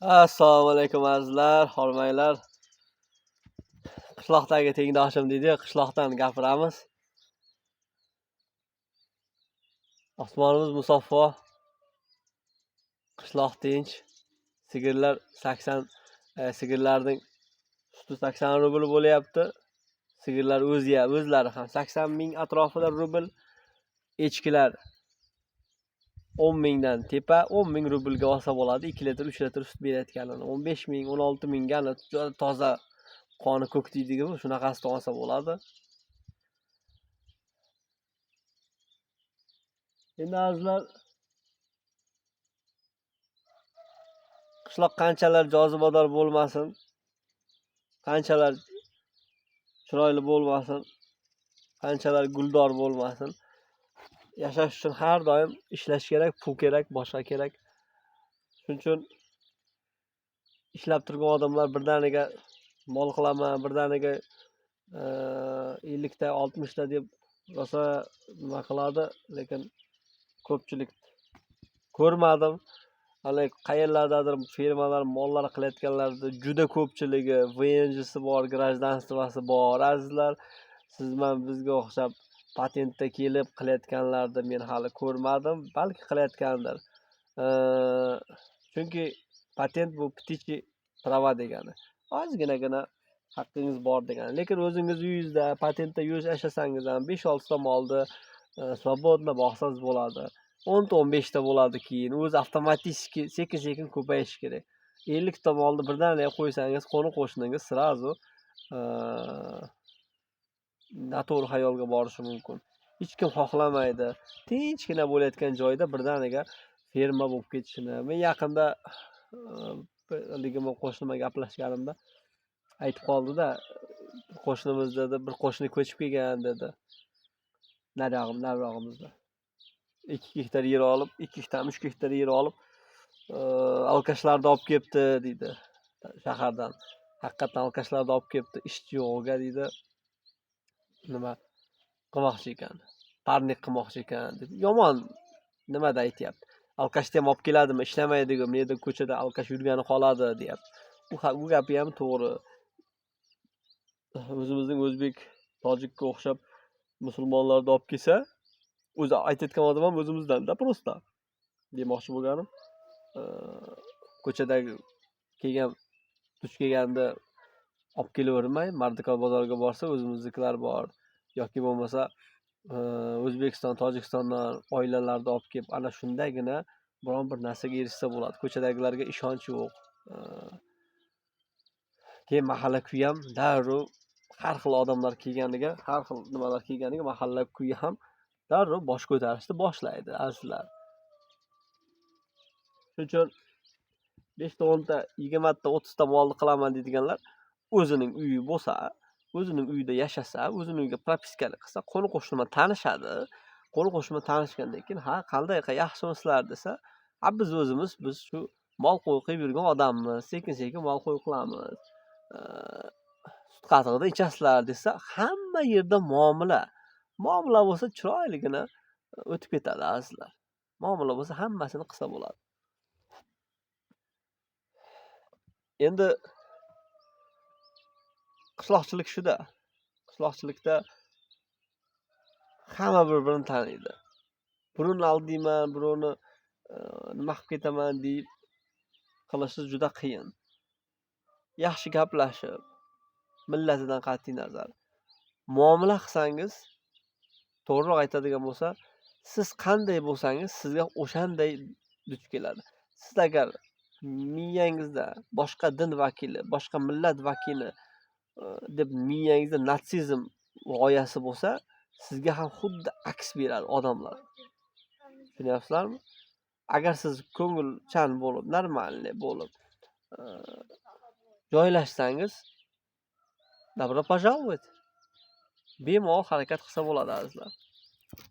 Assalomu alaykum azizlar, hormanglar. Qishloqdagi tengdoshim deydi, qishloqdan gapiramiz. Osmonimiz musaffo. Qishloq tinch. Sigirlar 80, sigirlarning suti 80 rubl bo'lyapti. Sigirlar o'zlari ham 80 ming atrofida rubl. Echkilar 10 mingdan tepa, 10 ming rublga olsa bo'ladi. 2 litr, 3 litr sut berayotganini. 15 ming, 16 mingga juda toza qoni ko'k deydiku, shunaqasini olsa bo'ladi. Endi azizlar, qishloq qanchalar jozibador bo'lmasin, qanchalar chiroyli bo'lmasin, qanchalar guldor bo'lmasin, yashash uchun har doim ishlash kerak, pul kerak, boshqa kerak. Shuning uchun ishlab turgan odamlar birdaniga mol qilaman, birdaniga 50 ta, 60 ta deb rosa nima qiladi, lekin ko'pchilik ko'rmadim. Hali qayerlardadir firmalar mollar qilayotganlarda juda ko'pchiligi VNJsi bor, grajdanstvasi bor azizlar. Siz bilan bizga o'xshab patentda kelib qilayotganlarni men hali ko'rmadim, balki qilayotgandir. Chunki patent bu птичий права degani. Ozginagina haqqingiz bor degani. Lekin o'zingiz uyingizda patentda yashasangiz ham 5-6 ta molni свободно boqsangiz bo'ladi. 10 ta 15 ta bo'ladi keyin. O'zi avtomatik sekin-sekin ko'payishi kerak. 50 ta molni birdaniga qo'ysangiz, qo'ni-qo'shningiz sразу noto'g'ri xayolga borishi mumkin. Hech kim xohlamaydi. Tinchgina bo'layotgan joyda birdaniga ferma bo'lib ketishini. Men yaqinda ligimi qo'shnim bilan gaplashganimda aytib qoldi-da, qo'shnimiz dedi, bir qo'shni ko'chib kelgan dedi. Narirog'imizda. 2 gektar yer olib, 2 gektar, 3 gektar yer olib, alkashlarni olib kelibdi deydi shahardan. Haqiqatan alkashlarni olib kelibdi, ishchi yo'g'iga deydi. Nima qilmoqchi ekan? Parnik qilmoqchi ekan deb. Yomon nimada aytyapti. Alkashni ham olib keladimi, ishlamaydiku, bu yerda ko'chada alkash yurgani qoladi deyapti. U gapi ham to'g'ri. O'zimizning o'zbek, tojikka o'xshab musulmonlarni olib kelsa, o'zi aytayotgan odam ham o'zimizdan-da prosta. Demoqchi bo'lganim, ko'chadagi kelgan, duch kelganda olib kelavermay, Mardikor bozoriga borsa o'zimiznikilar bor yoki bo'lmasa O'zbekiston, Tojikistondan oilalarni olib kelib, ana shundagina biron bir narsaga erishsa bo'ladi. Ko'chadagilarga ishonch yo'q. Keyin mahalla kuyi ham darrov har xil odamlar kelganiga, har xil nimalar kelganiga mahalla kuyi ham darrov bosh ko'tarishni boshlaydi azizlar. Shuning uchun 5 ta, 10 ta, 20 ta, 30 ta molni qilaman deydiganlar o'zining uyi bo'lsa, o'zining uyida yashasa, o'zining uyiga propiskali qilsa, qo'ni-qo'shni bilan tanishadi. Qo'ni-qo'shni bilan tanishgandan keyin, ha, qanday, yaxshimisizlar desa, ha, biz o'zimiz biz shu mol qo'y qilib yurgan odammiz, sekin-sekin mol qo'y qilamiz. Sut qatig'ida ichasizlar desa, hamma yerda muomala. Muomala bo'lsa chiroyligina o'tib ketadi azizlar. Muomala bo'lsa hammasini qilsa bo'ladi. Endi qishloqchilik shuda. Qishloqchilikda hamma bir-birini taniydi. Birovni aldayman, birovni nima qilib ketaman deb qilishi juda qiyin. Yaxshi gaplashib, millatidan qat'iy nazar muomala qilsangiz, to'g'riroq aytadigan bo'lsa, siz qanday bo'lsangiz, sizga o'shanday duch keladi. Siz agar miyangizda boshqa din vakili, boshqa millat vakili deb miyangizda natsizm g'oyasi bo'lsa, sizga ham xuddi aks beradi odamlar. Tushunyapsizlarmi? Agar siz ko'ngilchan bo'lib, normalniy bo'lib, joylashsangiz, добро пожаловать. Bemalol harakat qilsa bo'ladi azizlar.